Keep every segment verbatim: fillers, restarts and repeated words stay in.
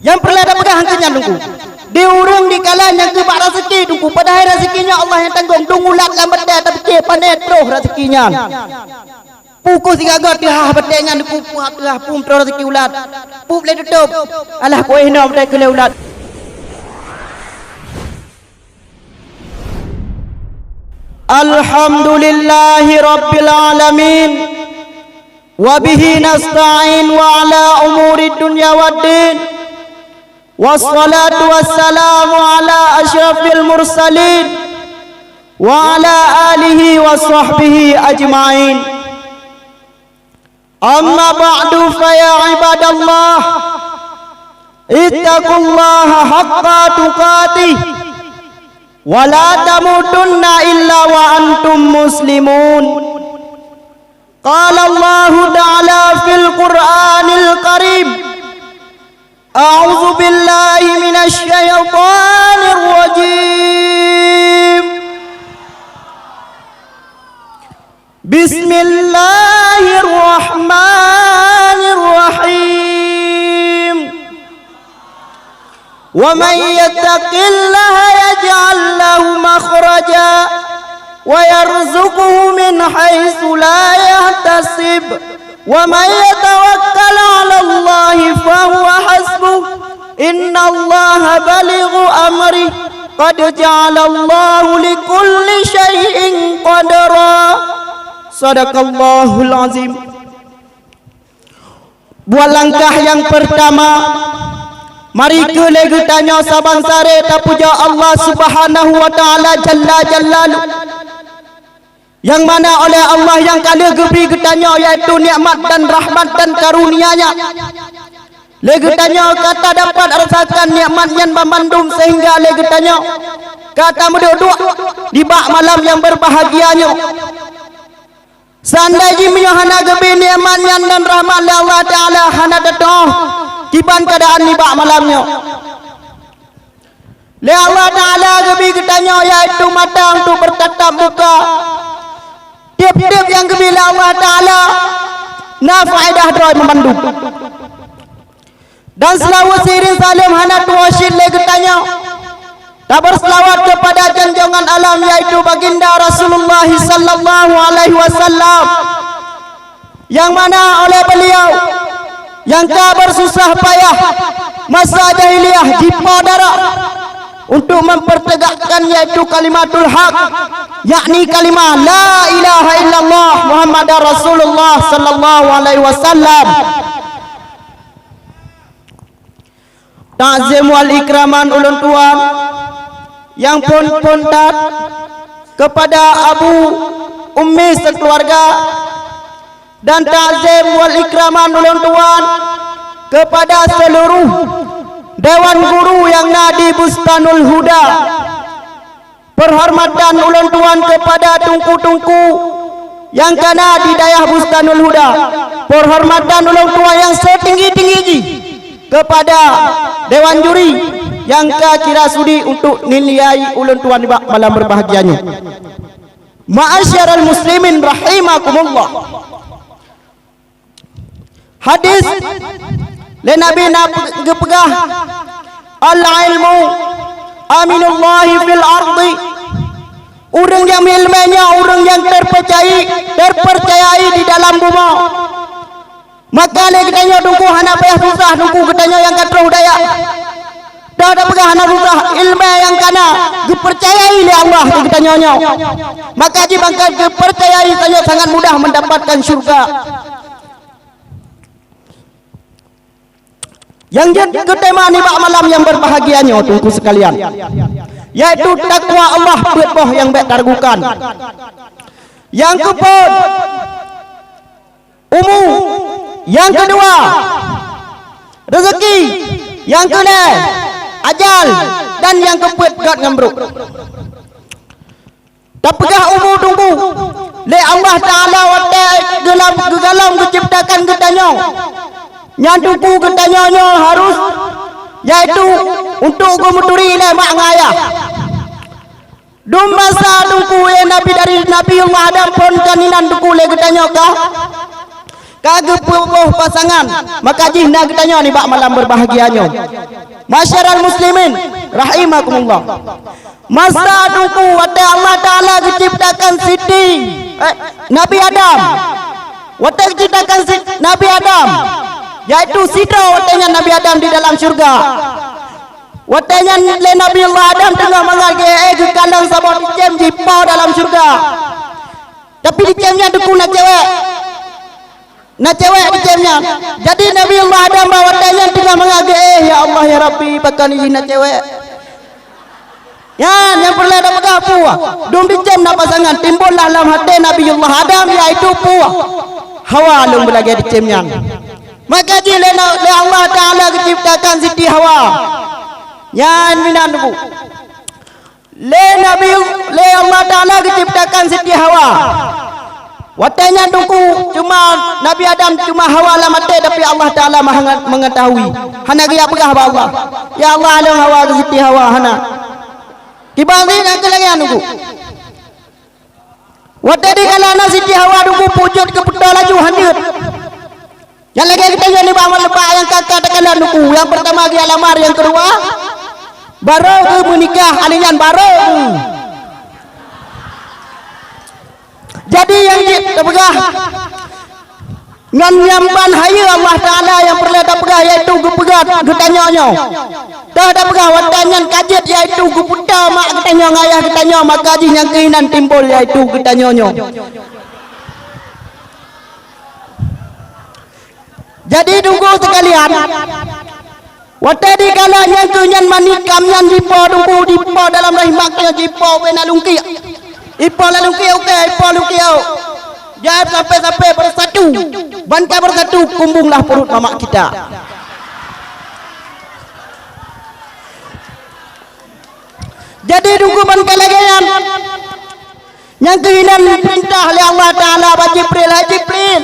Nyang peureulée tapeugah keu nyan, Teungku. Di ureuëng dikala nyang keu bak raseuki, Teungku, padahai raseuki nyan Allah nyang tanggong. Dum ulat lam batée tapike pané troh raseuki nyan. Pukul siga göt teuhah batée nyan, Teungku, puhah teuhah pum troh raseuki ulat. Pup lé tutôp. Alah, kuéh na batée keu lé ulat. Alhamdulillahi rabbil alamin. Wa bihi nasta'in wa ala umuri dunya waddin. Wassalatu wassalamu ala asyrafil mursalin wa ala alihi wa sahbihi ajma'in. Amma ba'du, fa ya ibadallah, ittaqullaha haqqa tuqatih wa la tamutunna illa wa antum muslimun. Qala Allahu ta'ala fil Qur'anil Karim, a'udzu billahi minasy syaithanir rajim. Bismillahirrahmanirrahim. Wa may yattaqillaha yaj'al lahu makhraja wa yarzuqhu min haitsu la yahtasib. Wa may yatawakkal 'alallahi fahuwa hasbuh. Innallaha balighu amrih. Qad ja'alallahu likulli syai'in qadra. Sadaqallahul azim. Buat langkah nyang peurtama, mari keu lé geutanyoe saban saré tapujoe Allah Subhanahu wa Ta'ala Jalla Jalaluh. Nyang mana oleh Allah nyang ka lheueh geubri geutanyoe, yaitu nikmat dan rahmat dan karunia-Nya. Lé geutanyoe ka tadapat rasakan nikmat nyan banmandum seuhingga lé geutanyoe ka tameuduek-duek nibak malam nyang beurbahagia nyoe. Seundai jih meunyoe hana geubri nikmat nyan dan rahmat lé Allah Ta'ala, hana teutoh kiban keuadaan nibak malam nyoe. Lé Allah Ta'ala geubri geutanyoe, yaitu mata untuk bertatap muka. Tiep-tiep nyang geubri lé Allah Ta'ala na faedah droe meumandum. Dan seulaweuet seiring saleuem hana tuwoe cit lé geutanyoe tabeurseulaweuet keupada junjungan alam, yaitu Baginda Rasulullah sallallahu alaihi wasallam. Nyang mana oleh beliau nyang ka beususah payah masa jahiliyah jipo darah untuk mempertegakkan, yaitu kalimatul haq, yakni kalimah la ilaha illallah Muhammadar Rasulullah sallallahu alaihi wasallam. Takzim wal ikraman ulôn tuan nyang phon-phon that keupada Abu Ummi sikeuluwarga, dan takzim wal ikraman ulôn tuan keupada seuluruh dewan guru nyang na di Bustanul Huda. Peuhormatan ulôn tuan keupada teungku-teungku nyang ka na di dayah Bustanul Huda. Peuhormatan ulôn tuan nyang seutinggi-tinggi jih keupada dewan juri nyang ka kira sudi untuk nilai ulôn tuan nibak malam beurbahagia nyoe. Ma'asyiral muslimin rahimakumullah. Hadis lé Nabi na geupeugah, "Al-ilmu aminullahi fil ardi." Ureuëng nyang meuileumé nyoe ureuëng nyang terpercayai, terpercayai di dalam bumoe. Maka lé geutanyoe teungku hana payah susah, teungku geutanyoe nyang ka troh dayah. Dah tapeugah hana susah, ileumé nyang kana geupercayai lé Allah keu geutanyoe nyoe. Maka jibankai geupercayai tanyoe sangat mudah mendapatkan syurga. Nyang jeuet keu tema nibak malam nyang beurbahagia nyoe, teungku sekalian, yaitu takwa Allah peuet boh nyang bék taragukan. Nyang keupeuet, umu, nyang keudua, reuzeuki, nyang keulhée, ajal, dan nyang keupeuet göt ngon brok. Tapeugah umu teungku lé Allah Ta'ala watée geulam geugalom geucebtakan geutanyoe. Nyan teungku geutanyoe nyoe harôh, yaitu untuk geumeuturi lé mak ngon ayah. Dum masa teungku lé Nabi dari Nabi Allah Adam phon keunan teungku lé geutanyoe ka Ka geupeuboh pasangan, maka jih na geutanyoe nibak malam berbahagia nyoe. Masyiral muslimin rahimakumullah. Masa Teungku watée Allah Taala geuciptakan Siti, eh, Nabi Adam. Watée geuciptakan Sit-, Nabi Adam, yaitu sidroe watée nyan Nabi Adam di dalam syurga. Watée nyan lé Nabi Allah Adam teungoh mangat geuék, geukalon saboh dicém jipo dalam syurga. Tapi dicém nyan Teungku na cewek. Na cewek dicém nyan. Jadi Nabi Allah Adam bak watée nyan teungoh mangat geuék, "Eh, ya Allah, ya Rabbi, pakon jih na cewek?" Nyan nyang peureulée tapeugah peue? Dum dicém na pasangan, timbullah lam até Nabi Allah Adam, yaitu peue? Hawa lôn beulagée dicém nyan. Maka jih lé na-, lé Allah Taala geuciptakan Siti Hawa. Nyan meunan Teungku. Lé Nabi, lé Allah Taala geuciptakan Siti Hawa. Watée nyan Teungku, cuma Nabi Adam cuma Hawa lam até, tapi Allah Taala Maha nge-, mengetahui. Hana geujak peugah bak Allah, "Ya Allah, along Hawa keu Siti Hawa," hana. Kiban jih nyang keu lagée nyan Teungku. Watée dikala na Siti Hawa Teungku, peue jeuet keu peutoe laju han jeuet. Nyang lagée geutanyoe nibak meuleubak nyang ka-ka takalon Teungku. Nyang peurtama geujak lamar, nyang keudua barô geuh meunikah, alèh nyan barô geuh. Jadi nyang jeuet tapeugah, ngon nyang ban hayeue Allah Taala nyang peureulée tapeugah, yaitu geupeugah geutanyoe nyoe. Toh tapeugah watée nyan ka jeuet, yaitu geupeutô mak geutanyoe ngon ayah geutanyoe, maka jih nyang keuh inan timbul, yaitu geutanyoe nyoe. Jadi Teungku sekalian, watée dikala nyang keuh nyan manikam nyan jipo Teungku, jipo dalam rahim mak nyan jipo ubé na lungkiek. Ipo na lungkiek, oke, ipo lungkiek. Jangan sampai-sampai bersatu. Ban ka bersatu, kumbunglah perut mamak kita. Jadi Teungku ban ka lagée nyan. Nyang keuh inan peurintah lé Allah Taala bak Jibril, "Hai Jibril,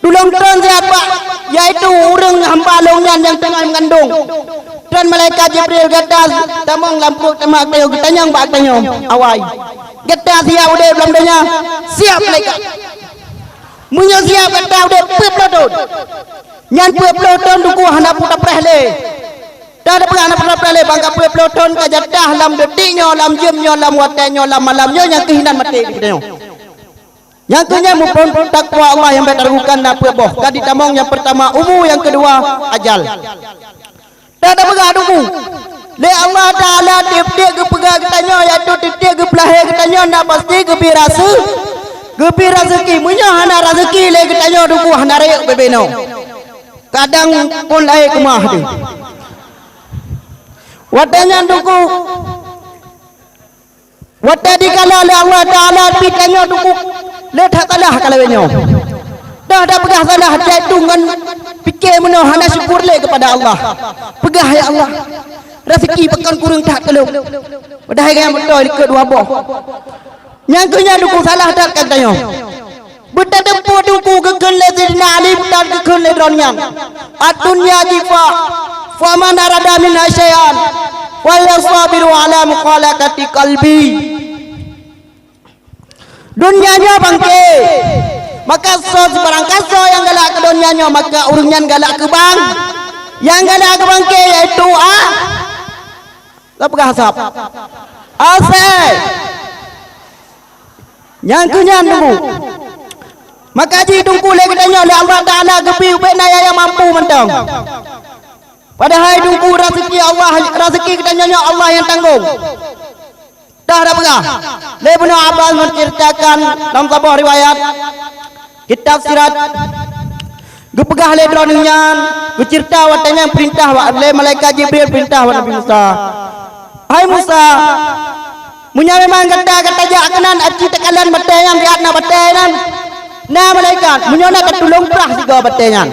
tulông tron siapa, yaitu ureuëng hamba lôn nyan nyang teungoh meungandong." Tron malaikat Jibril, "Gata tamong lam pruet mak tanyoe, geutanyong bak tanyoe awai. Gata siap udeb lam donya?" "Siap, malaikat." "Meunyoe siap gata udeb peuet ploh thon, nyan peuet ploh thon Teungku hana peue tapreh lé. Dah tapeugah hana peue tapreh lé, ban ka peuet ploh thon ka jatah lam detik nyoe, lam jeuem nyoe, lam watée nyoe, lam malam nyoe, nyang keuh inan maté di geutanyoe." Nyang keuh nyan muphom takwa Allah nyang bék taragukan na peuet boh. Ka jitamong nyang peurtama umu, nyang keudua ajal. Dah tapeugah Teungku, lé Allah Taala tieb-tieb geupeugah geutanyoe, yaitu tieb-tieb geupeulahé geutanyoe na pasti geubri raseu-, geubri raseuki. Meunyoe hana raseuki lé geutanyoe Teungku hana rayeuk bebe noe. Kadang pun laén keumah deh. Watée nyan Teungku, watée dikala lé Allah Taala pih tanyoe Teungku, lé that salah ka lagée nyoe. Dah tapeugah salah, jai tu ngon pike meunoe hana syukur lé keupada Allah. Peugah, "Ya Allah, raseuki pakon kureueng that keu lôn." Padahai gaya meutoe likot dua boh. Nyang keuh nyan Teungku salah that ka geutanyoe. Beutateupeu Teungku geukheun lé Saidina Ali, bukan geukheun lé droeneuh nyan. "Ad-dunya jifah, faman arada minha syai'an, falyasabiru ala mukhalaqati qalbi." Donya nyoe bangke. Maka soe sibarang kasoe nyang galak keu donya nyoe, maka ureuëng nyan galak keu bang-, nyang galak keu bangke, yaitu a-, Tapeugah sab. Asée. Nyang keuh nyan Teungku. Maka jih Teungku lé geutanyoe lé Allah Taala geubri ubé na nyang mampu mantong. Padahai Teungku raseuki Allah, raseuki geutanyoe nyoe Allah nyang tanggong. Dah tapeugah lé Ibnu Abbas menceritakan dalam saboh riwayat, kitab sirat, geupeugah lé droeneuh nyan, geuceurita watée nyan peurintah wa-, lé malaikat Jibril peurintah bak Nabi Musa, "Hai Musa, meunyoe memang gata, gata jak keunan aci teukalon batée nyan, siat na batée nyan, na malaikat, meunyoe na tatulông prah sigoe batée nyan."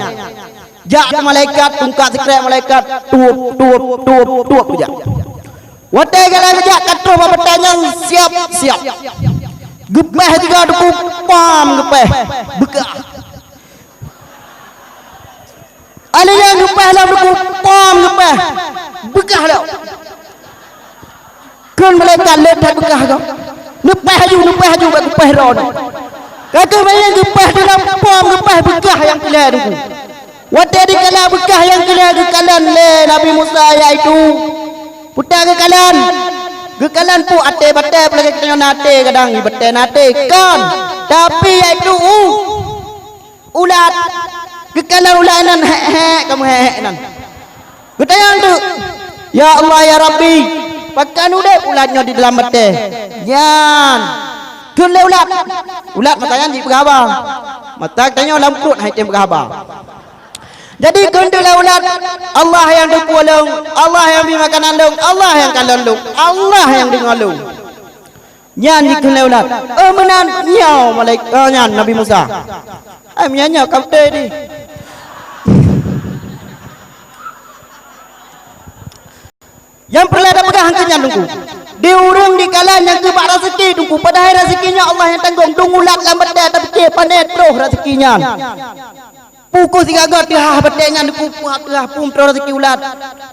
Jak malaikat, tungkat sikrek malaikat, tuop, tuop, tuop, tuop jak. Watée gata jak ka troh bak batée nyan, siap, siap. Geupéh tiga duku, pam geupéh, beukah. Alèh nyan geupéh lam duku, pam geupéh, beukah lom. Kheun malaikat lé that beukah gob. Neupéh aju, neupéh aju bak geupéh droe nyoe. Ka kheueh manyang geupaih dalam pom, geupaih beukah nyang keu lhèe Teungku. Watèe dikala beukah nyang keu lhèe geukalon lé Nabi Musa, yaitu peue geukalon? Geukalon peue até batèe, peulagèe geutanyoe na até kadang, i batèe na até, kon. Tapi yaitu u-, ulat. Geukalon ulat nyan, hèk-hèk, ka meuhèk-hèk nyan. Geutanyong teuk, "Ya Allah, ya Rabbi, pakon udép ulat nyoe di dalam batèe?" Nyan. Kheun lé ulat. Ulat masa nyan jipeugah haba. Masa geutanyoe lam pruet han jitem peugah haba. Jadi kheun teuk lé ulat, "Allah nyang teupeue lôn, Allah nyang bri makanan lôn, Allah nyang kalon lôn, Allah nyang deungö lôn." Nyan jikheun lé ulat, "Oh meunan, nyoe malaikat, oh, nyan Nabi Musa." Ai, meunyoe nyoe ka beutôi di. Nyang peureulèe tapeugah keu nyan Teungku. Di ureueng dikala nyang keu bak raseuki Teungku, padahai raseuki nyoe Allah nyang tanggong, dong ulat lam batèe tapiké pané troh raseuki nyan. Pukôh sigaga teuhah batèe nyan Teungku, peuhah teuhah pum troh raseuki ulat.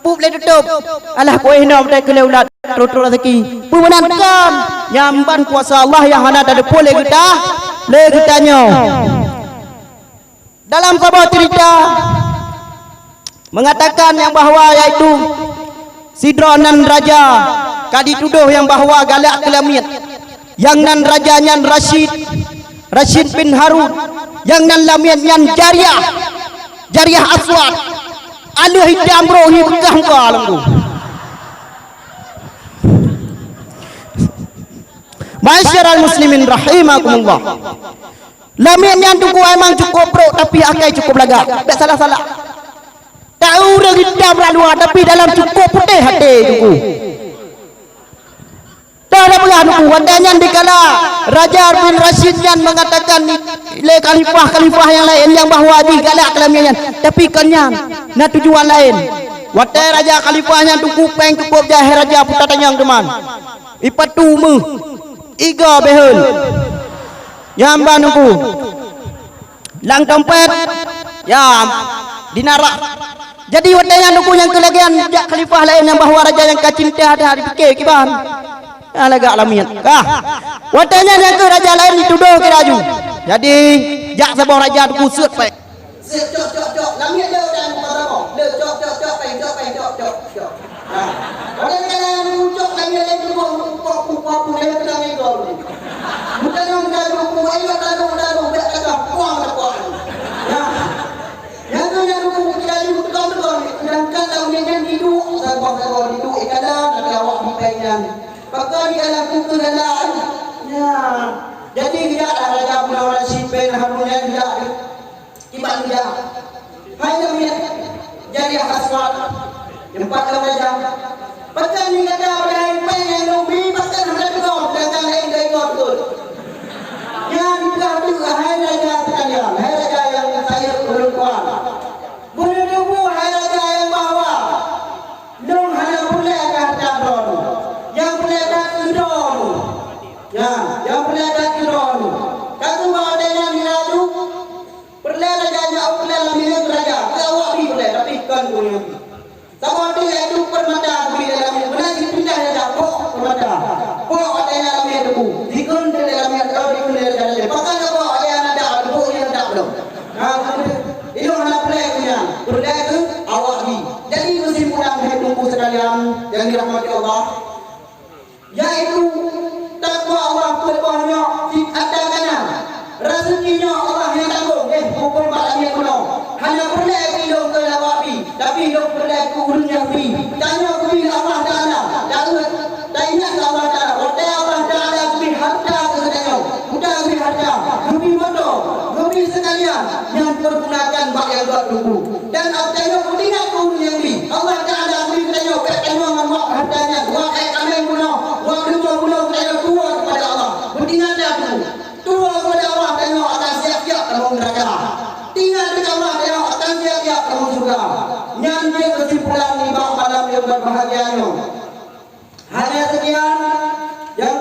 Pum lé tutôp. Alah, kuéh inoe batèe keu lé ulat, troh-troh raseuki. Peue meunan kon? Nyan ban kuasa Allah nyang hana tateupeue lé geuta-, lé geutanyoe. Dalam saboh cerita mengatakan nyang bahwa yaitu sidroe nan raja ka ditudoh nyang bahwa galak keu lamiet. Nyang nan raja nyan Rasyid, Rasyid bin Harun. Nyang nan lamiet nyan Jariah, Jariah Aswad. Aleuh itam brôk hi beukah muka lom tu. Ma'asyiral muslimin rahimakumullah. Lamiet nyan Teungku emang cukup brôk, tapi akai cukup lagak. Bèk salah-salah. Tak ureueng itam lam luwa, tapi dalam cukup putéh até Teungku. Dah, dah peugah Teungku, watèe nyan dikala Raja bin Rasyid nyan mengatakan lé khalifah-khalifah nyang laén nyang bahwa jih galak keu lamiet nyan, tapi kon nyan, na tujuan laén. Watèe raja khalifah nyan Teungku péng cukup jai, hai raja, peue tatanyong teuma. Ipatu meuh, iga beuheun. Nyan ban Teungku. Lam dompet, ya, dinarak. Jadi watèe nyan Teungku nyang keu lagèe nyan jak khalifah laén nyang bahwa raja nyang ka cinta dah dipiké kiban. Ya, lagak lamiet. Kah. Watèe nyan nyang keu raja laén ditudoh keu laju. Jadi jak saboh raja Teungku seuet péng. Seuet cok, cok, cok. Lamiet le dan bukan saboh. Le cok, cok, cok, péng, cok, péng, cok, cok, cok. Nah, oleh karena ucok lagi lain tu buang upah, upah, upah, yang kena ngigau ni. Bukan yang dah dukung, ayo dah dukung, dah dukung, dah kata puang, dah puang. Nah, yang tu yang dukung, kita ni tukang tukang ni, sedangkan daun ni kan hidup, sabah sabah hidup, ikan dah, nanti awak di penyan. Pakai di dalam kuku dalam. Ya, jadi tidak ada raja pulau Rasyid bin Harun yang tidak. Kiban dia. Hai Nabi, jadi aswad. Empat raja. Pakai ni kata orang peng yang nabi, pakai hana dengar, sedangkan lain dah ikut betul. Yang kita tu, hai raja sekalian, hai raja yang saya ulun tuan. Boleh tunggu, hai raja yang bahwa. Lôn hana peureulèe keu hareuta droeneuh. Nyang peureulèe that keu droeneuh. Ya, nyang peureulèe that keu droeneuh. Ka keubah watèe nyan di laju, peureulèe raja nyan, oh, peureulèe lam milék raja. Keu awak pih peureulèe, tapi kon keu ureueng. Saboh teuk yaitu peurmata geubri dalam milék. Meunan cit pindah raja, pok peurmata. Pok watèe nyan lam milék teungku. Dikheun di dalam milék, oh, dikheun di dalam milék. Pakon saboh watèe nyan ada, teungku nyan ada belom. Nah, ilôn hana peureulèe keu nyan. Peureulèe keu awak jih. Jadi, keusimpulan hai teungku sekalian yang dirahmati Allah, yaitu takwa Allah peuet boh nyoe cit atra kana. Raseuki nyoe Allah nyang tanggong, eh, bukon bak langèt bunoe. Hana peureulèe keu ilôn keu awak pih, tapi ilôn peureulèe keu ureueng nyang bri. Tanyoe geubri lé Allah Taala, taeu, taingat keu Allah Taala. Watèe Allah Taala geubri hareuta keu geutanyoe, buta geubri hareuta, geubri moto, geubri seukalian, nyan peugunakan bak nyang gèt teungku. Dan tanyoe peuingat keu ureueng nyang bri. Allah Taala bri tanyoe, bèk tanyoe ngon wak hareuta nyan, wak èk kaméng bunoe, wak rumoh bunoe, tanyoe tuwoe keupada Allah. Peuingat dah tu. Tuwoe keupada Allah, tanyoe akan siap-siap tamong neuraka. Ingat keu Allah, tanyoe akan siap-siap tamong syeuruga. Nyan jeuet keusimpulan nibak malam nyang berbahagia nyoe. Hanya sekian yang